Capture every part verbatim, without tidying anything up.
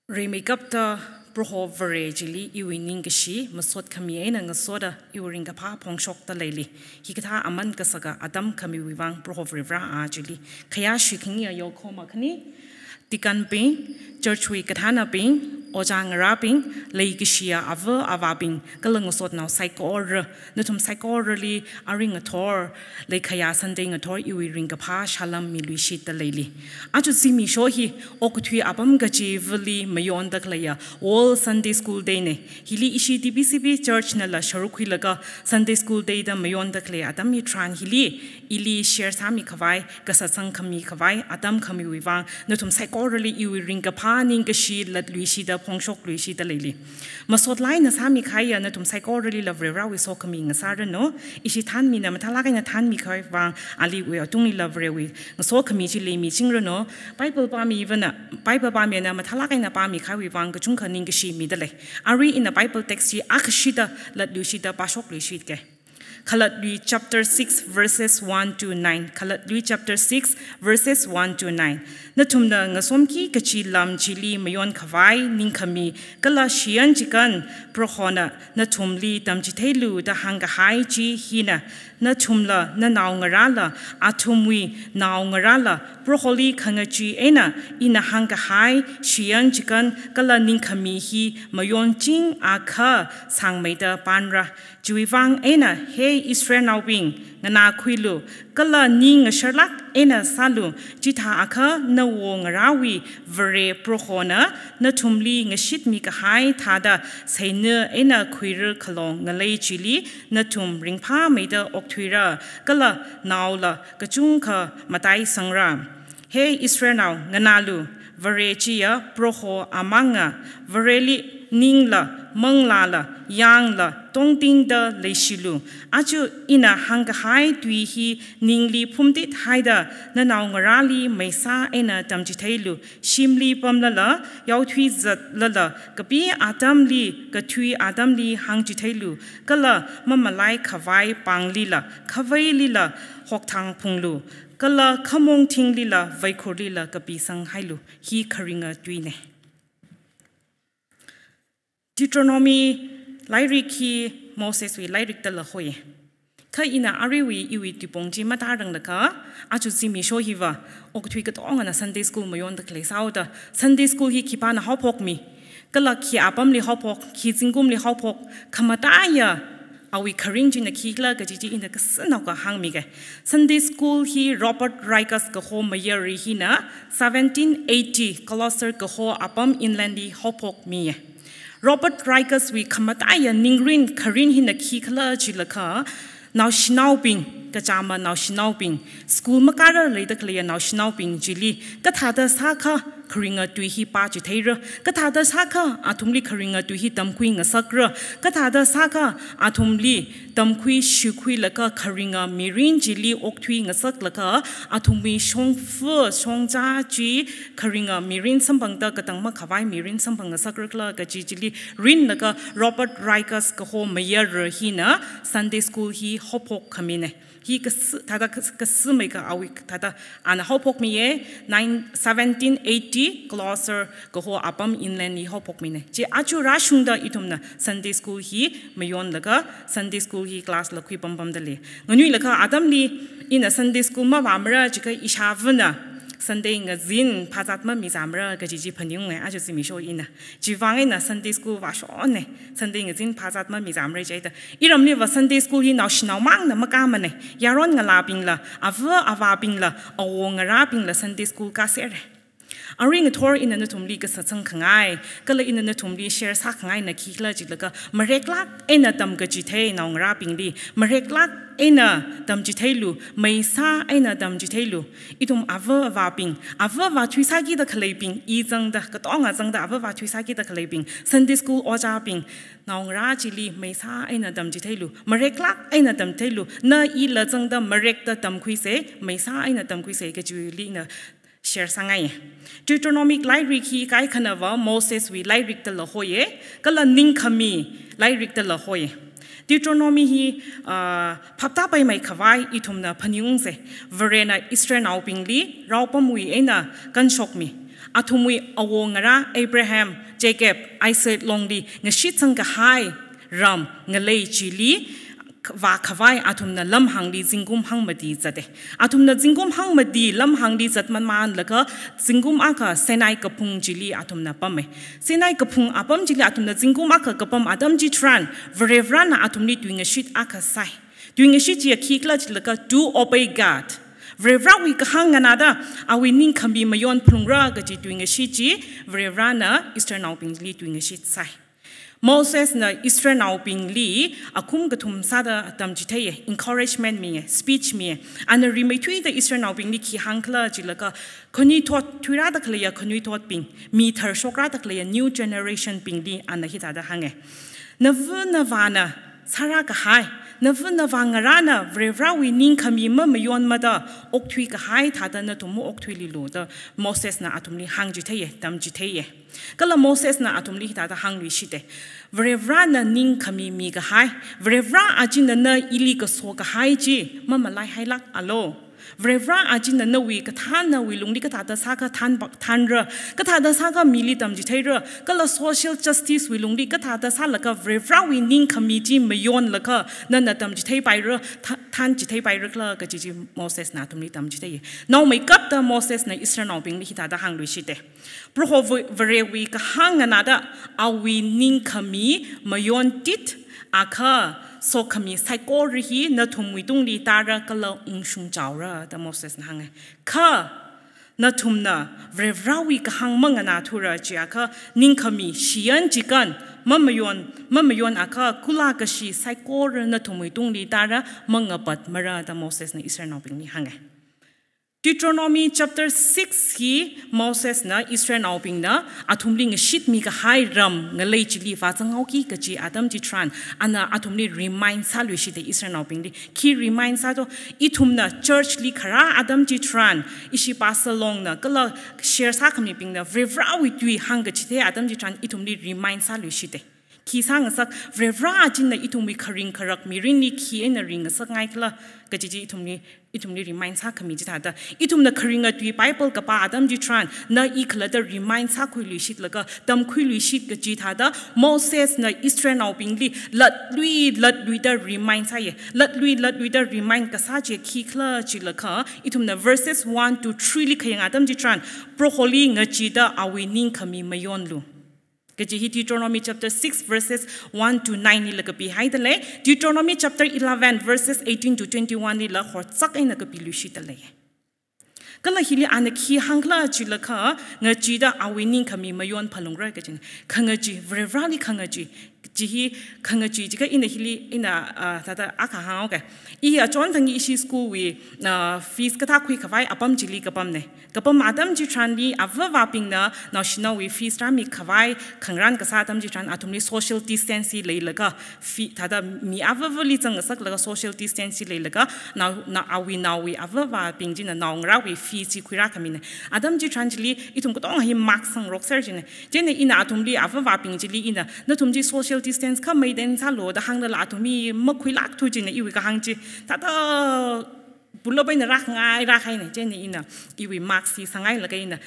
Rimeikapta Proho Vare chili iwui ningkashi masot khami eina ngasoda iwui ringkaphā phongshokta leili. Hikathā aman kasaka atam khamiwui vang Proho Varivara a chili khayāshi khangayi yaokahoma khani, deacon bing, church wui kathānabing, ojā ngarābing, leikashiya ava avābing, kala ngasotnao saikora, nathum saikorali arui ngathor, leikhayā Sunday ngathor iwui ringkaphā salam miluishitda leili. Aja zimiksho hi okathui apam kachivali mayonda khaleiya World Sunday School Day na. Hili ishi T B C B Church nala sharuk khuilaga Sunday School Day da mayonda khalei atam hitharan hili ili share sāmikhavai, kasatsang khamikhavai atam khamiwui vang nathum saikorali iwui ringkaphā ningkashi latluishitda phongshokluishitda leili. Masot eina sāmikahaiya nathum saikoralila Varivarawui sokhami ngasāranu. Ishi thānmina mathālāk eina thānmikhavai vang aliwui atunglila Varewui ngasokhami chi leimichingranu. Bible pāmivana, Bible pāmina mathālāk eina pāmikahaiwui vang kachungkha ningkashi mida lei. Arui ina Bible text chi akhashida latluishitda pāshokluishitke. Khalatlui chapter six verses one to nine. Khalatlui chapter six verses one to nine. Nathumna ngasomki kachi lam chili mayonkhavai ningkhami kala shiyan chikan Prohona nathumli tamchitheilu da hāngkahai chi hina. Nathumla nanaongarāla, athumwui naongarāla, Proholi khangachee eina ina hāngkahai shiyan chikan kala ningkhami hi mayonchingakha sāngmeida pānra. Chiwui vang eina, he Israelnaobing, nganākhuilu, kala ning ngasharlāk eina sālu, chithākha nawongarāwui Vare Prohona nathumli ngashitmikahai thāda seina eina khuira khalong ngalei chili nathum ringphāmeida okthuira, kala naola kachungkha mataisangra. He Israelnao, nganālu, Vare chiya Proho amanga. Vareli ningla, manglāla, yangla tongtingda leishilu. Aja ina hāngkahai tui hi ningli phumtithaida nanaongarāli meisā eina tamchitheilu. Shimli pamlala, yaothui zatlala, kapi atamli, kathui atamli hāngchitheilu. Kala mamalaikhavai panglila, khavailila hokthang phunglu. Kala khamong thinglila, vaikhurlila kapisanghailu. Hi kharinga tuina. Deuteronomy lairik hi Moseswui lairikdala hoi. Kha ina aruiwui iwui tuipong chi matāranglakha, aja zimiksho hiva okathui katongana Sunday school mayonda khalei sāhaoda, Sunday school hi khipāna haophokmi, kala khi apamli haophok, khi zingkumli haophok, khamataiya awui kharing china khikhala kaji chi ina kasānaoka hāngmike. Sunday school hi Robert Raikes kaho mayara hina seventeen eighty Gloucester kaho apam Englandli haophokmiya. Robert Raikeswui khamataiya ningrin kharing hina khikhala jilakha, naoshinaobing, kachama naoshinaobing, school makāra leida khaleiya naoshinaobing chili kathāda sākha kharinga tui hi pāchitheira, kathāda sākha athumli kharinga tui hi tamkhui ngasakra, kathāda sākha athumli tamkhui shikhuilaga kharinga mirin chili okthui ngasaklaga athumwui shongfa shongzā chi kharinga mirin samphangda katang makhavai mirin samphang ngasakrakhala kaji chili rinlaga Robert Raikes kaho mayara hina Sunday school hi haophok khamina. Hi kasā, thāda kas-, kasāmeika awui thāda ana haophokmiya, nine, seventeen eighty Gloucester kaho apam Englandli haophokmina. Chi aja rāshungda ithumna Sunday school hi mayonlaga Sunday school hi class la khuipampamda lei. Nganuilakha atamli ina Sunday school mavāmara jiakha ishāvana Sunday ngazin phazat mamizāmara kaji chi phaningunga, aja zimiksho ina. Chivang eina Sunday school vāshonna, Sunday ngazin phazat mamizāmara jida. Iramliva Sunday school hi naoshinaomangna makāmana, yaron ngalābingla, ava avābingla, awongarābingla Sunday school kāsera. Arui ngathor ina nathumli kasatsang khangai, kala ina nathumli share sākhangaina khikhala jilakha, mareklāk eina tamkachithei naongarābingli, mareklāk eina tamchitheilu, meisā eina tamchitheilu. Ithum ava avābing, ava avā thuisākida khaleibing, i zangda, katonga zangda ava avā thuisākida khaleibing, Sunday school ojābing, naongarā chili meisā eina tamchitheilu, mareklāk eina tamchitheilu, na ila zangda marekda tamkhuisa, meisā eina tamkhuisa kajiwuili ina share sāngai. Deuteronomic lairik hi kaikhanava Moseswui lairikdala hoiya, kala Ningkhami lairikdala hoi. Deuteronomy hi, ah, phaptāpaimei khavai ithumna phaningungsa. Varena Israelnaobingli raopamwui eina kanshokmi. Athumwui awo ngarā Abraham, Jacob, Isaac longli ngashitsang kahai ram ngalei chili vākhavai athumna lamhāngli zingkum hangmati zate. Athumna zingkum hangmati lamhāngli zatmanmanlaga zingkum akha Sinai kaphung chili athumna pame. Sinai kaphung apam chili athumna zingkum akha kapam atam chitharan, Varivarana athumli tuingashit akha sai. Tuingashit chiya khikhala chilaga, to obey God. Varivarawui kahāng nganāda awui ningkhami mayon phalungra kaji tuingashit chi, Varivarana Israelnaobingli tuingashit sai. Mosesna Israelnaobingli akhum kathum sāda tamchitheiya, encouragement miya, speech miya. Ana rimeithuida Israelnaobingli khi hāngkhala chilaga, khanuithot thuirāda khaleiya khanuithotbing, mi tharshokrada khaleiya new generation bingli ana hithāda hānga. Nava navāna sārākahai, nava navā ngarāna Varivarawui ningkhami mamayonmada okthui kahai thāda nathum maokthuililu da Mosesna athumli hāngchitheiya, tamchitheiya. Kala Mosesna athumli hithāda hāngluishita. Varivarana ningkhami mikahai, Varivara achina na ili kaso kahai chi mamalaihailākalo. Varivara achina nawui kathānawui lungli kathāda sākha thanba-, thanra, kathāda sākha mili tamchitheira, kala social justice wui lungli kathāda sālaga Varivarawui ningkhami chi mayonlaga nana tamchitheipaira, tha-, thanchitheipaira khala kaji chi Mosesna athumli tamchitheiya. Naomeikapta Mosesna Israelnaobingli hithāda hāngluishita. Proho Va-, Varewui kahāng nganāda awui ningkhami mayontit akha sokhami saikora hi nathumwuitungli tāra kala ungshung chaora da Mosesna hānga. Kha nathumna Varivarawui kahāng manganāthura chiakha ningkhami shiyan chikan mamayon, mamayon akha khula kashi saikora nathumwuitungli tāra mangapatmara da Mosesna Israelnaobingli hānga. Deuteronomy chapter six hi Mosesna Israelnaobingna athumli ngashitmi kahai ram ngalei chili vāzanghaoki kaji atam chitharan, ana athumli remind sāluishita Israelnaobingli. Khi remind sāto, ithumna church li kharā atam chitharan, ishi pastor longna kala share sākhamibingna Varivarawui tui hāngkachithei atam chitharan ithumli remind sāluishita. Khi sāngasak, Varivara achina ithumwui kharing kharak mirinli khi eina ringngasakngaikhala kaji chi ithumli, ithumli remind sākhami chithāda. Ithumna kharinga tui Bible kapā atam chitharan, na i khalatta remind sākhuiluishitlaga tamkhuiluishit kaji thāda Mosesna Israelnaobingli latlui latluida remind sāya. Latlui latluida remind kasā chi khikhala chilaga, ithumna verses one to three li khayang atam chitharan, Proholi ngacheeda awui ningkhami mayonlu kaji hi Deuteronomy chapter six verses one to nine lila kapihaida lei. Deuteronomy chapter eleven verses eighteen to twenty-one lila horzak eina kapiluishida lei. Kala hili ana khi hāngkhala chilaga, ngacheeda awui ningkhami mayon phalungra kajina. Khangachee, Varivarali khangachee. Chi hi khangachee jiakha ina hili ina, ah, thāda akha hānghaoka. I achon thang ishi school wui, ah, feast kathā khuikhavai apam chili kapamna. Kapam atam chitharanli avāvābingna naoshinaowui feast rāmikhavai khangarān kasā atam chitharan athumli social distance leilaga, fe-, thāda mi avāvali zangngasaklaga social distance leilaga, nao, na awui naowui avāvābing china naongarāwui feast chi khuirākhamina. Atam chitharan chili ithum katonga hi mask sangrokser china. Chieina ina athumli avāvābing chili ina, nathum chi social distance kha maintain sālu da hānglala athum hi makhuilākthu china iwui kahāng chi. Thāda pullop eina rākhangai rākahaina, chieina ina iwui mask chi sanghailaga ina,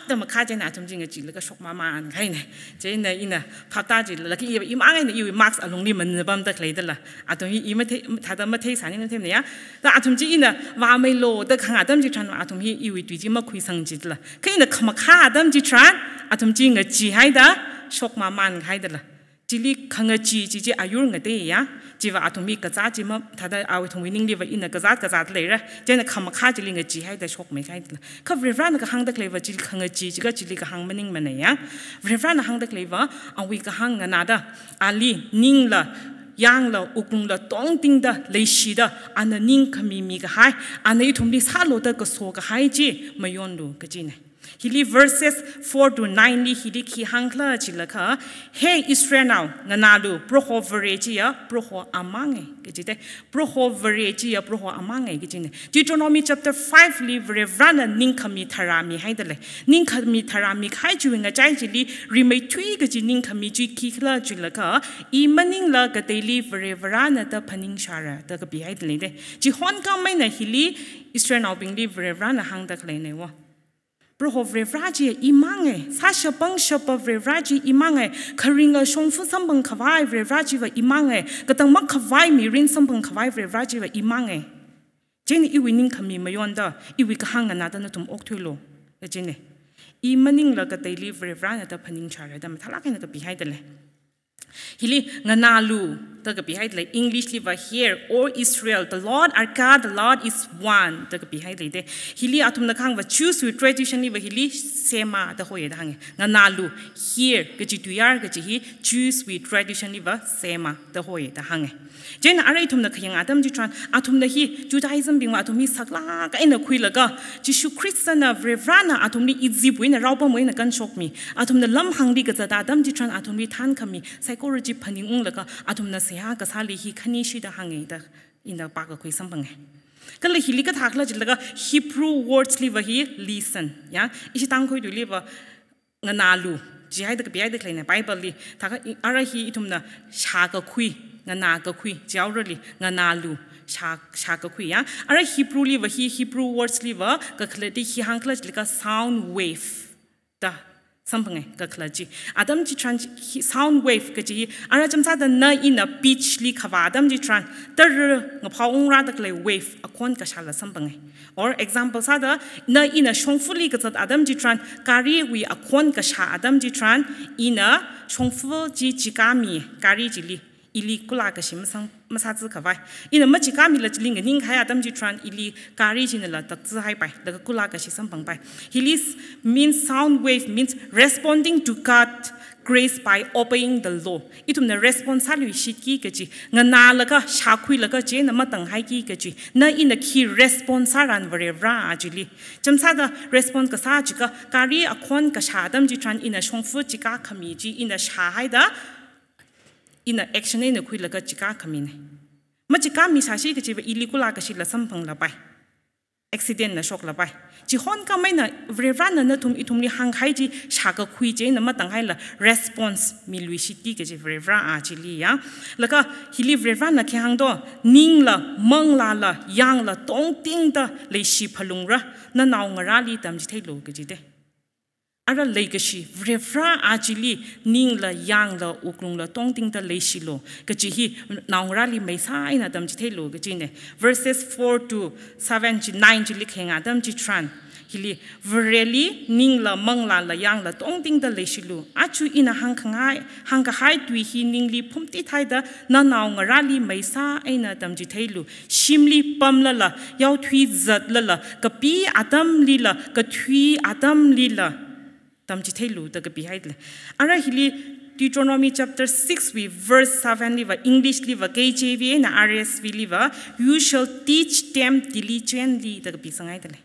da makhā chieina athum chi ngacheelaga shokmamānhaina. Chieina ina phaptāchilala khi i, imang eina iwui mask alungli manapamda khaleidala. Athum hi i mathei, thāda matheisānina theimana ya. Da athum chi ina vāmeilu da kahāng atam chitharan athum hi iwui tui chi makhuisangchila. Kha ina khamakhā atam chitharan, athum chi ngacheehaida shokmamānhaidala. Chili khangachee chi chi ayur ngateiya. Chiva athum hi kazāt chi ma, thāda athumwui ningliva ina kazāt kazāt leira. Chieina khamakhā chili ngacheehaida shokmeihaidala. Kha Varivarana kahāngda khaleiva chili khangachee jiakha chili kahāng maningmana ya. Varivarana hāngda khaleiva awui kahāng nganāda, ali ningla, yangla, wuklungla tongtingda, leishida, ana ningkhami mikahai, ana ithumli sālu da kaso kahai chi mayonlu kajina. Hili verses four to nine li hili khi hāngkhala chilaga, He Israelnao, nganālu, Proho Vare chiya Proho amanga, kajite. Proho Vare chiya Proho amanga kajina. Deuteronomy chapter five li Varivarana ningkhami tharā mihaida lei. Ningkhami tharā mikahai chiwui ngachai chili rimeithui kaji ningkhami chi khikhala chilaga, i maningla kateili Varivarana da phaningshāra da kapihaida leide. Chihon khameina hili Israelnaobingli Varivarana hāngda khaleina wo. Proho Varivara chi imang e, sāshapang shapa Varivara chi imang e, kharinga shongfa samphang khavai Varivara chiva imang e, katang makhavai mirin samphang khavai Varivara chiva imang e. Chieina iwui ningkhami mayonda, iwui kahāng nganāda nathum okthuilu, da chieina. I maningla kateili Varivarana da phaning chara da mathālāk eina kapihaida lei. Hili nganālu da kapihaida lei, English liva, "Hear, O Israel, the Lord our God, the Lord is one," da kapihaida lei de. Hili athumna kahāngva Jews wui tradition liva hili "Shema" da hoi da hānge. Nganālu, hear, kaji tuiyār kaji hi Jews wui tradition liva "Shema" da hoi da hānge. Chieina arui ithumna khayang atam chitharan, athumna hi Judaism bingva athum hi saklāk eina khuilaga, Jishu Khristana Varivarana athumli Egypt wui eina raopam wui eina kanshokmi, athumna lamhāngli kazat atam chitharan athumli thānkhami, saikora chi phaningunglaga athumna seihā kasāli hi khanishida hānge da ina pākakhui samphange. Kala hili kathākhala jilaga Hebrew words liva hi listen, ya, ishi Tangkhul tuiliva nganālu jihaida kapihaida khaleina Bible li. Thākha i-, arui hi ithumna shākakhui, nganākakhui, jihaorali, nganālu, shā, shākakhui, ya. Arui Hebrew liva hi, Hebrew words liva kakhalatli hi hāngkhala jilaga sound wave da samphange, kakhalat chi. Atam chitharan hi sound wave kaji hi, arui chānsāda na ina beach li khavā atam chitharan, tara ngaphaongra da khalei wave akhon kashāla samphange. Or example sāda, na ina shongfali kazat atam chitharan, gari wui akhon kashā atam chitharan, ina shongfa chi chikāmi, gari chili, ili kula kashi masang, masātsi khavai. Ina machikāmila chili nganinghai atam chitharan, ili gari chinala taktsi haipai, laga kula kashi samphangpai. Hili s-, means sound wave means responding to God grace by obeying the law. Ithumna response sāluishitki kaji, nganālaga, shākhuilaga chieina matanghaiki kaji, na ina khi response sāran Varivara chili. Chānsāda response kasā jiakha, gari akhon kashā atam chitharan ina shongfa chikākhami chi ina shāhaida, ina action eina khuilaga chikākhamine. Machikāmi sāshi kajiva ili kula kashila samphanglapai. Accident na shoklapai. Chihon khamei eina Varivarana nathum ithumli hānghai chi shākakhui chieina matanghaila response miluishitki kaji Varivara chili ya. Laga hili Varivarana khi hāngdo, ningla, manglāla, yangla tongtingda leishi phalungra, nanaongarāli tamchitheilu kaji de. Ara leikashi, Varivara chili ningla, yangla, wuklungla tongtingda leishilu kaji hi naongarāli maisā eina tamchitheilu kajine. Verses four to seven chi, nine chili khayang atam chitharan, hili, Vareli ningla, manglāla, yangla tongtingda leishilu. Aja ina hāngkhangai, hāngkahai tui hi ningli phumtithaida nanaongarāli maisā eina tamchitheilu. Shimli pamlala, yaothui zatlala, kapi atamlila, kathui atamlila tamchitheilu da kapihaile. Ara hili Deuteronomy chapter six wui verse seven liva, English liva K J V eina R S V liva, "You shall teach them diligently," da kapisanghai dalei.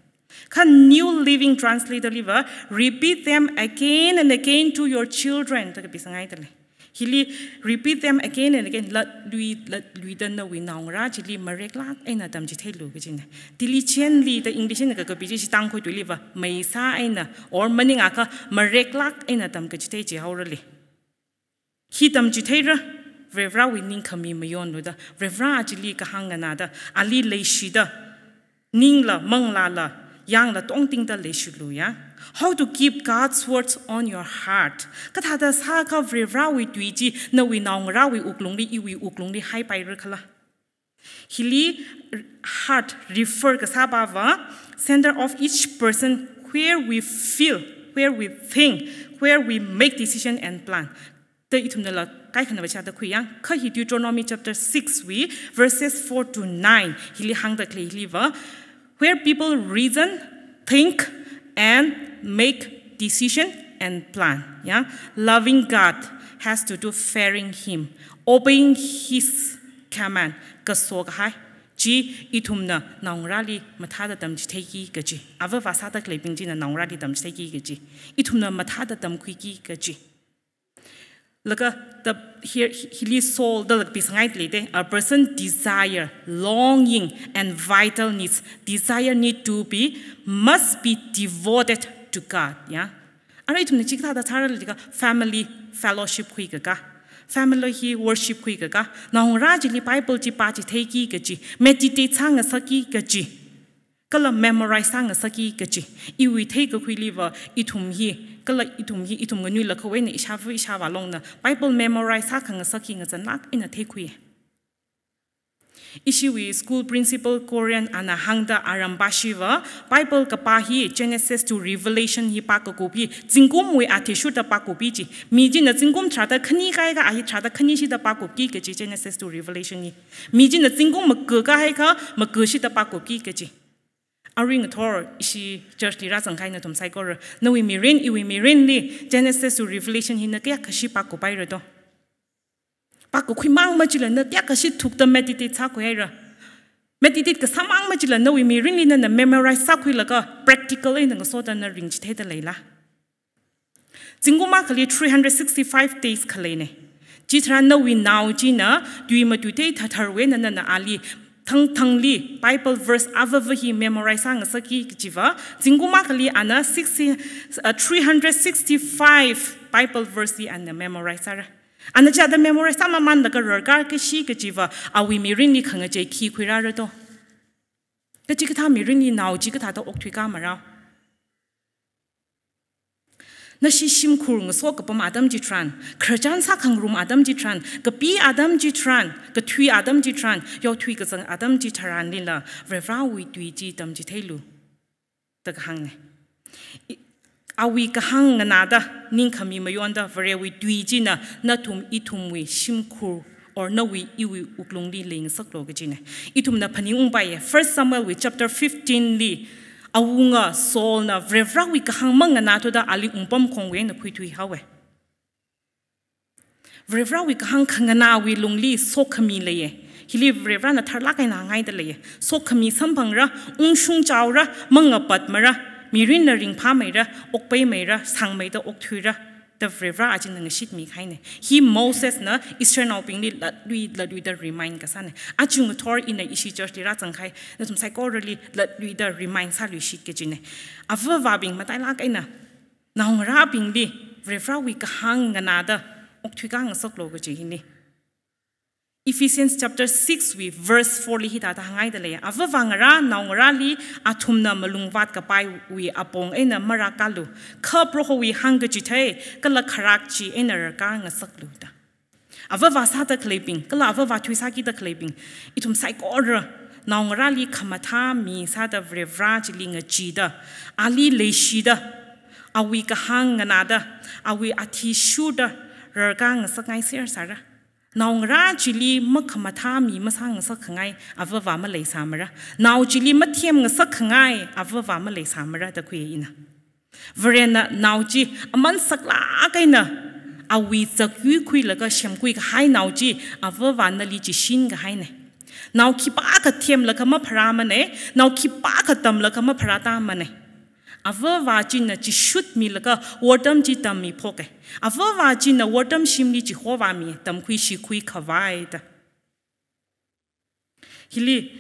Kha New Living Translator liva, "Repeat them again and again to your children," da kapisanghai dalei. Hili, "Repeat them again and again," latlui, latluida nawui naongarā chili mareklāk eina tamchitheilu kajine. Diligently da English eina kakapi chi, ishi Tangkhul tuiliva maisā eina, or maningakha mareklāk eina tamkachithei jihaorali. Khi tamchitheira, Varivarawui ningkhami mayonluda, Varivara chili kahāng nganāda, ali leishida, ningla, manglāla, yangla tongtingda leishilu ya. How to keep God's words on your heart. Kathāda sākha Varivarawui tui chi nawui naongarāwui wuklungli, iwui wuklungli haipaira khala. Hili heart refer kasāpava, center of each person, where we feel, where we think, where we make decision and plan. Da ithumnala kaikhanava chāda khuiya. Kha hi Deuteronomy chapter six wui verses four to nine hili hāngda khalei hiliva, where people reason, think, and make decision and plan. Ya, loving God has to do fearing Him, obeying His command. Kaso kahai chi ithumna naongarāli mathāda tamchitheiki kaji. Avāva sāda khaleibing china naongarāli tamchitheiki kaji. Ithumna mathāda tamkhuiki kaji. Laga the, here, hili soul da laga pisanghai dalei de, a person desire, longing, and vital needs. Desire need to be, must be devoted to God. Ya. Ara ithumna chikathāda sārali kha family fellowship khuikaka, family hi worship khuikaka, naongarā chili Bible chi pāchitheiki kaji, meditate sāngasakki kaji. kala memorize sāngasakki kaji. Iwui theikakhuiliva ithum hi, kala ithum hi, ithum nganuilakha eina ishāva ishāvā longna Bible memorize sākhangasak hi ngazanlāk eina theikhui. Ishiwui school principal Korean ana hāngda arambashiva, Bible kapā hi Genesis to Revelation hi pākakup hi, zingkumwui athishurda pākup hi ji. Mi china zingkum tharāda khani kahaiakha a hi tharāda khanishida pākupki kaji Genesis to Revelation hi. Mi china zingkum maka kahaiakha makashida pākupki kaji. Arui ngathor ishi church li rāzangkahai nathum saikora, nawui mirin, iwui mirinli Genesis to Revelation hina kayākhashi pākuphaira do? Pākakhuimang machila na kayākhashi thukda meditate sākhuihaira? Meditate kasāmang machila nawui mirinli nana memorize sākhuilaga practical eina ngasoda na ringchitheida leila? Zingkum akhali three hundred sixty-five days khaleina. Chitharan nawui nao china tui matuithei thatharwui eina nana ali thangthangli Bible verse avava hi memorize sāngasakki kajiva, zingkum akhali ana sixty, uh, three hundred sixty-five Bible verse hi ana memorize sāra. Ana chithāda memorize sāmamanlaga rarkar kashi kajiva, awui mirinli khangachei khi khuirāra do? Kachikathā mirinli nao chi kathāda okthui kamara? Nashi shimkhur ngaso kapam atam chitharan, khararchan sākhangarum atam chitharan, kapi atam chitharan, kathui atam chitharan, yaothui kazang atam chitharanlila, Varivarāwui tui chi tamchitheilu da kahāngna. I, awui kahāng nganāda, ningkhami mayonda, Varewui tui china nathum ithumwui shimkhur or nawui iwui wuklungli leingasaklu kajina. Ithumna phaningungpaiya, First Samuel wui chapter fifteen li, awunga Saul na Varivarāwui kahāng manganāthuda ali wungpamkhongwui eina khuithuihaowa. Varivarāwui kahāng khanganāwui lungli sokhami leiya. Hili Varivarāna tharlāk eina hānghaida leiya. Sokhami samphangra, ungshung chaora, mangapatmara, mirinna ringphāmeira, okpaimeira, sāngmeida okthuira da Varivarā china ngashitmi kahaina. Hi Mosesna Israelnaobingli latlui latluida remind kasāna. Aja ngathor ina ishi church li rāzangkahai nathum saikorali latluida remind sāluishit kajina. Avāvabing matailāk eina naongarābingli Varivarāwui kahāng nganāda okthui kangasaklu kaji hina. Ephesians chapter six wui verse four li hithāda hānghaida lei. Avāvangarā naongarāli athumna malungvāt kapaiwui apong eina marākalu, kha Prohowui hāngkachithei kala kharak chi eina rarkar ngasaklu da. Avāva sāda khaleibing, kala avāva thui sākida khaleibing, ithum saikora naongarāli khamathā mi sāda Varivarā chili ngachida, ali leishida, awui kahāng nganāda, awui athishurda rarkar ngasakngai ser sāra. Naongarā chili makhamathā mi masāngasakkhangai avāva maleisāmara. Nao chili mathem ngasakkhangai avāva maleisāmara da khuiya ina. Varena nao chi aman saklāk eina awui zakyui khuilaga semkhui kahai nao chi avāva nali chishin kahaina. Nao khipākha themlaga mapharāmana, nao khipākha tamlaga mapharātāmana. Avāva china chishutmilaga wortam chi tammi phoka. Avāva china wortam shimli chihovāmi, tamkhui shikhui khavai da. Hili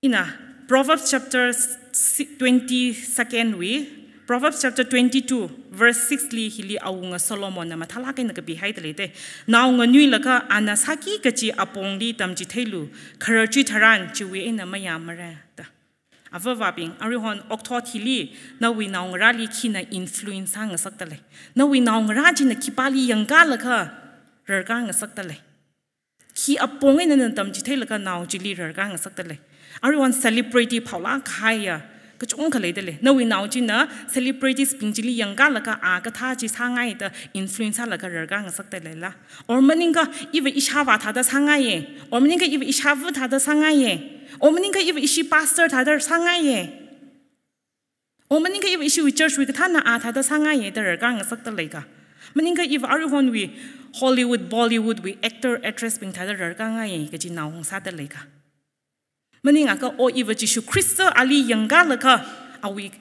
ina Proverbs chapter si-, twenty-second wui, Proverbs chapter twenty-two, verse six li hili awunga Solomonna mathālāk eina kapihaida leida. Nao nganuilaga ana sāki kachi apongli tamchitheilu, kharar chitharan chiwui eina mayāmara da. Avāvabing, aruihon okathui hili nawui naongarāli khina influence sāngasakda lei? Nawui naongarā china khipāli yangkalaga rarkar ngasakda lei? Khi apong eina nana tamchitheilaga nao chili rarkar ngasakda lei? Aruihon celebrity phaolāk kahaiya kachungkha leida lei. Nawui nao china celebrities bing chili yangkalaga a kathā chi sāngaida influence sālaga rarkar ngasakda leila? Or maningakha iva ishāvā thāda sāngaiya. Or maningakha iva ishāva thāda sāngaiya. Or maningakha iva ishi pastor thāda sāngaiya. Or maningakha iva ishiwui church wui kathāna a thāda sāngaiya da rarkar ngasakda leika? Maningakha iva aruihonwui Hollywood, Bollywood wui actor, actress bing thāda rarkar ngaiya kaji nao hung sāda leika? Maningakha o iva Jishu Khrista ali yangkalaga awui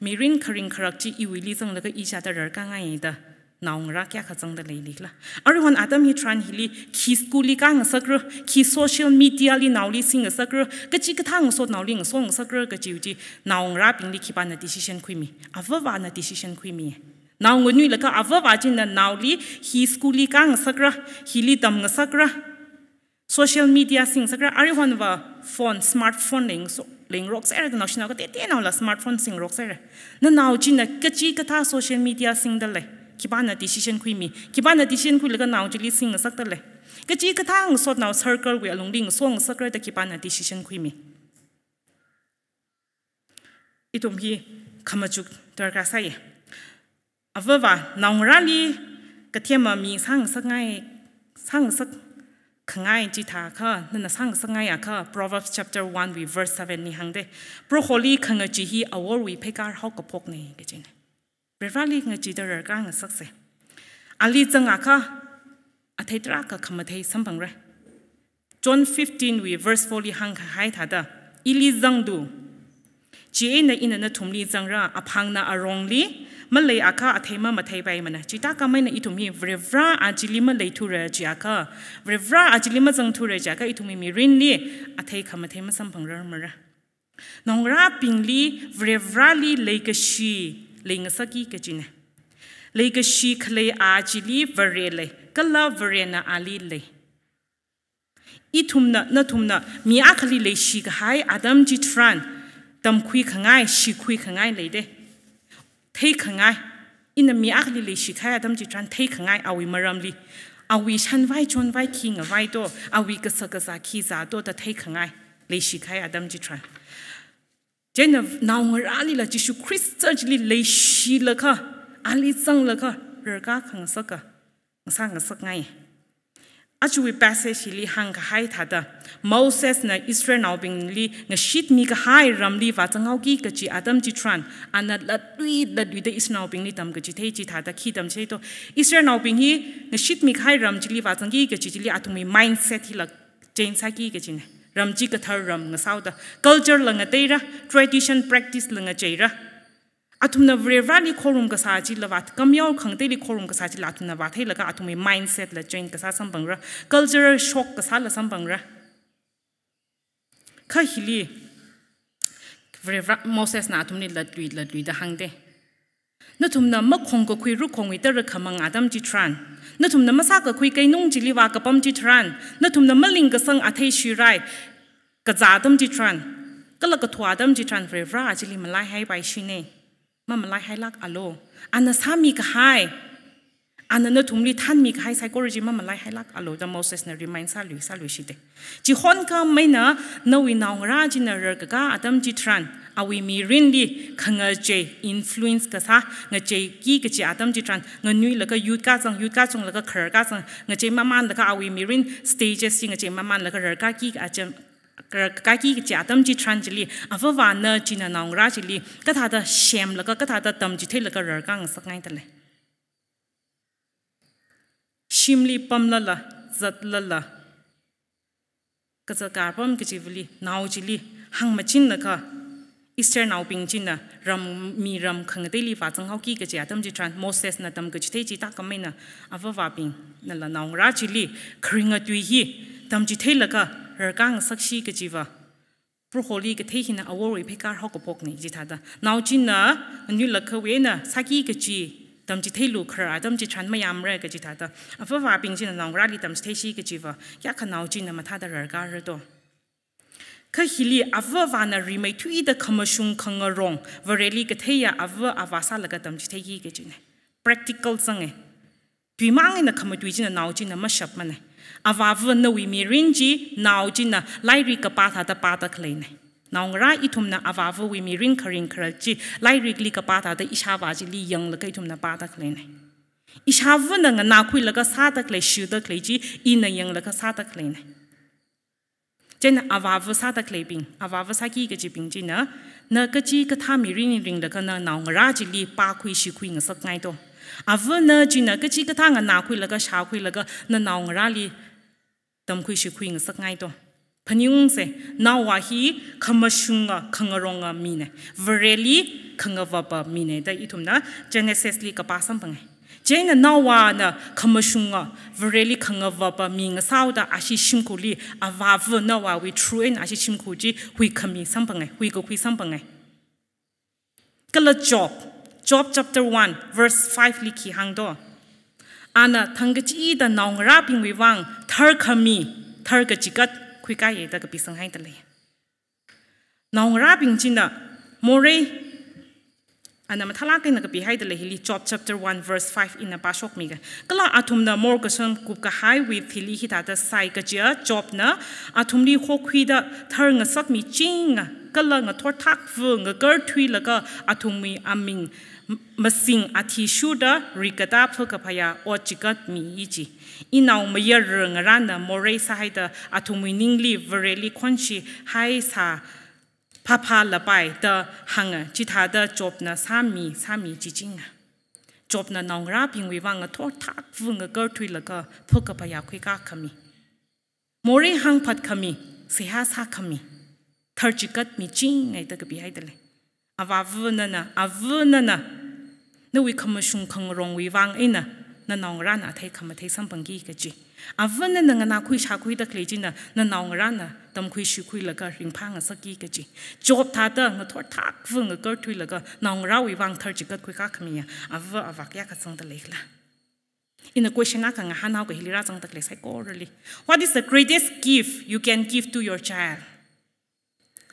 mirin kharing kharak chi iwuili zanglaga ishāda rarkar ngaiya da naongarā kayākha zangda leili khala? Aruihon atam hitharan hili khi school li kangasakra, khi social media li naoli singasakra, kachikathā ngasot naoli ngaso ngasakra kaji chi naongarābingli khipāna decision khuimi? Avāvana decision khuimi. Nao nganuilaga avāva china naoli hi school li kangasakra, hili tamngasakra, social media singasakra, aruihonva phone, smartphone lei ngaso, Lingrok sera da naoshinao kateonaola smartphone singrok sera. Nanao china kachikathā social media singda lei. Khipāna decision khuimi. Khipāna decision khuilaga nao chili singngasakda lei. Kachikathā ngasotnao circle wui alungli ngaso ngasakra da khipāna decision khuimi. Ithum hi khamachuk darkar sāi. Avāva, naongarāli kathema mi sāngasakngai, sāngasak khangai chithākha, nana sāngasakngaiakha, Proverbs chapter one wui verse seven li hāngde. Proholi khangachee hi aworwui pheikar haokaphokne kajine. Varivarāli ngacheeda rarkar ngasakse. Ali zangakha, athei tarākha khamathei samphangra. John fifteen wui verse four li hāngkahai thāda, ili zanglu. Chieina ina nathumli zangra, aphangna arongli maleiakha athei mamatheipaimana. Chithākhameina ithum hi Varivarā achili maleithura chiakha, Varivarā achili mazangthura chiakha ithumwui mirinli athei khamathei masamphangrarmara. Naongarābingli Varivarāli leikashi leingasakki kajine. Leikashi khalei achili Vare lei, kala Varena ali lei. Ithumna, nathumna, mi akhali leishikahai atam chitharan, tamkhui khangai, shikhui khangai leide. Thei khangai, ina mi akhali leishikahai atam chitharan thei khangai awui maramli. Awui shanvai chonvai khi ngavai to, awui kasā kasā khi zā to da thei khangai, leishikahai atam chitharan. Chieina naongarālila Jishu Khrista chili leishilakha, ali zanglaga, rarkar khangasaka, ngasā ngasakngai. Ajawui passage hili hāngkahai thāda, Mosesna Israelnaobingli ngashitmikahai ramli vāzanghaoki kaji atam chitharan, ana latlui latluida Israelnaobingli tamkachithei chithāda khi tamchithei to. Israelnaobing hi ngashitmikahai ram chili vāzangki kaji chili athumwui mindset hila change sāki kajine. Ram chi kathar ram ngasaoda. Culture la ngateira, tradition practice la ngacheira. Athumna Varivarāli khorum kasā chila vāt, kamyao khangateili khorum kasā chila athumna vātheilaga athumwui mindset la change kasā samphangra. Cultural shock kasāla samphangra. Kha hili Varivarā Mosesna athumli latlui latluida hāngde. Nathumna makhongkakhui rukhongwui tara khamang atam chitharan, nathumna masākakhui keinung chili vākapam chitharan, nathumna malingkasang athei shirai kazā atam chitharan, kala kathua atam chitharan Varivarā achili malaihaipaishine. Mamalaihailākalu. Ana sāmikahai, ana nathumli thanmikahai saikora chi mamalaihailākalu da Mosesna remind sālui, sāluishide. Chihonkhameina nawui naongarā china rarkakā atam chitharan, awui mirinli khangachei influence kasā, ngacheiki kaji atam chitharan, nganuilaga yut kazang, yut kachunglaga kharar kazang, ngachei mamanlaga awui mirin stages chi ngachei mamanlaga rarkaki acham, rarkaki kaji atam chitharan chili, avāvana china naongarā chili, kathāda semlaga, kathāda tamchitheilaga rarkar ngasakngaida lei. Shimli pamlala, zatlala, kazat kapam kachivali, nao chili, hāngmachinlaga, Israelnaobing china ram, mi ram khangateili vāzanghaoki kaji atam chitharan, Mosesna tamkachithei chithākhameina, avāvabing, nala naongarā chili, kharinga tui hi, tamchitheilaga, rarkar ngasakshi kajiva. Proholi kathei hina aworwui pheikar haokaphokne chithāda. Nao china, nganuilakha wena, sāki kaji, tamchitheilu kharar atam chitharan mayāmra kaji thāda. Avāvabing china naongarāli tamchitheishi kajiva. Kayākha nao china mathāda rarkarra to. Kha hili avāvana rimeithuida khamashung khangarong, Vareli katheiya avā avā sālaga tamchitheiki kajine. Practical zange. Tuimang eina khamatui china nao china mashapmane. Avāva nawui mirin chi nao china lairik kapā thāda pāda khaleine. Naongarā ithumna avāvawui mirin kharing kharar chi lairikli kapā thāda ishāvā chili yanglaga ithumna pāda khaleine. Ishāvana nganākhuilaga sāda khalei, shida khalei chi ina yanglaga sāda khaleine. Chieina avāva sāda khaleibing, avāva sāki kajibing china, na kachikathā mirin ringlaga na naongarā chili pākhui shikhui ngasakngai to. Avāna china kachikathā nganākhuilaga shākhuilaga na naongarāli tamkhui shikhui ngasakngai to. Phaningungse, Noah hi khamashunga khangaronga mine, Vareli khangavapa mine da ithumna Genesis li kapā samphange. Chieina Noahna khamashunga Vareli khangavapa mi ngasaoda ashi shimkhurli avāva Noahwui through eina ashi shimkhur chi huikhami samphange, huikakhui samphange. Kala Job, Job chapter one verse five li khi hāng do. Ana thangkachida naongarābingwui vang tharkhami, tharkachikat khuikaiye da kapisanghaida lei. Naongarābing china morei, ana mathālāk eina kapihaida lei hili, Job chapter one verse five ina pāshokmiga. Kala athumna morkashon kupkahaiwui thili hithāda sai kaja, Jobna athumli hokhuida tharngasakmichinga, kala ngathorthakva ngakarthuilaga athumwui aming m-, masing athishurda rikatā phakaphayā ot chigatmi ji. Inao mayara ngarāna morei sāhaida athumwui ningli Vareli khonshihaisā phāphālapai da hānga, chithāda Jobna sāmi, sāmi chichinga. Jobna naongarābingwui vang ngathorthakva ngakarthuilaga phakaphayā khuikā khami, morei hāngphat khami, seihā sā khami, tharchigatmichingai da kapihaida lei. Avāva nana, ava nana, nawui khamashung khangarongwui vang eina nanaongarāna athei khamathei samphangki kaji. Ava nana nganākhui shākhuida khalei china nanaongarāna tamkhui shikhuilaga ringphāngasakki kaji. Job thāda ngathorthakva ngakarthuilaga naongarāwui vang tharchigat khuikā khamiya ava avā kayākha zangda leikhala? Ina question akha ngahānhaoga hili rāzangda khalei saikorali. What is the greatest gift you can give to your child?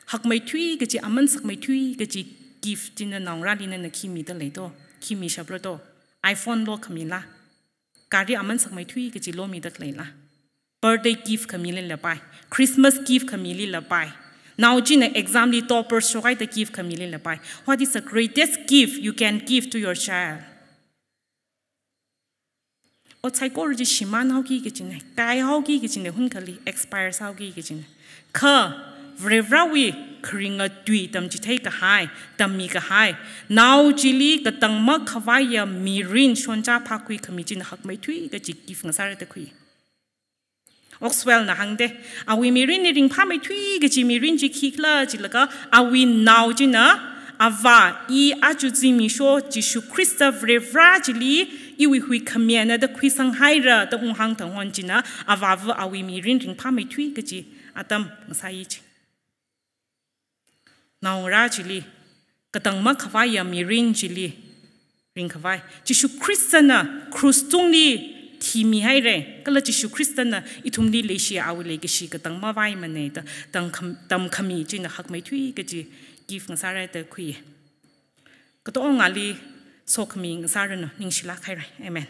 Hakmeithui kaji, aman sakmeithui kaji gift china naongarāli nana khi mida lei to, khi mishapra to? iPhone lokhamila? Gari aman sakmeithui kaji lomida khaleila? Birthday gift khamili lapai? Christmas gift khamili lapai? Nao china exam li topper shokhaida gift khamili lapai? What is the greatest gift you can give to your child? Ot saikora chi shimānhaoki kajina, kaihaoki kajina, hunkhali expire sāhaoki kajina. Kha Varivarāwui kharinga tui tamchithei kahai, tammi kahai, nao chili katang makhavaiya mirin shonchā phākhui khami china hakmeithui kaji gift ngasāra da khui. Oxwell na hāngda, awui mirinli ringphāmeithui kaji mirin chi khikhala chilaga, awui nao china, Avā, i aja zimiksho Jishu Khrista Varivarā chili iwui huikhamiyana da khuisanghaira da unghāng thang hon china, avāva awui mirin ringphāmeithui kaji atam ngasāi ji. Naongarā chili, katang makhavaiya mirin chili ringkhavai, Jishu Khristana krus tungli thimihaira, kala Jishu Khristana ithumli leishi awui leikashi katang mavaimana da tamkham-, tamkhami china hakmeithui kaji gift ngasāra da khui. Katongali sokhami ngasāranu, ningshilāk haira. Amen.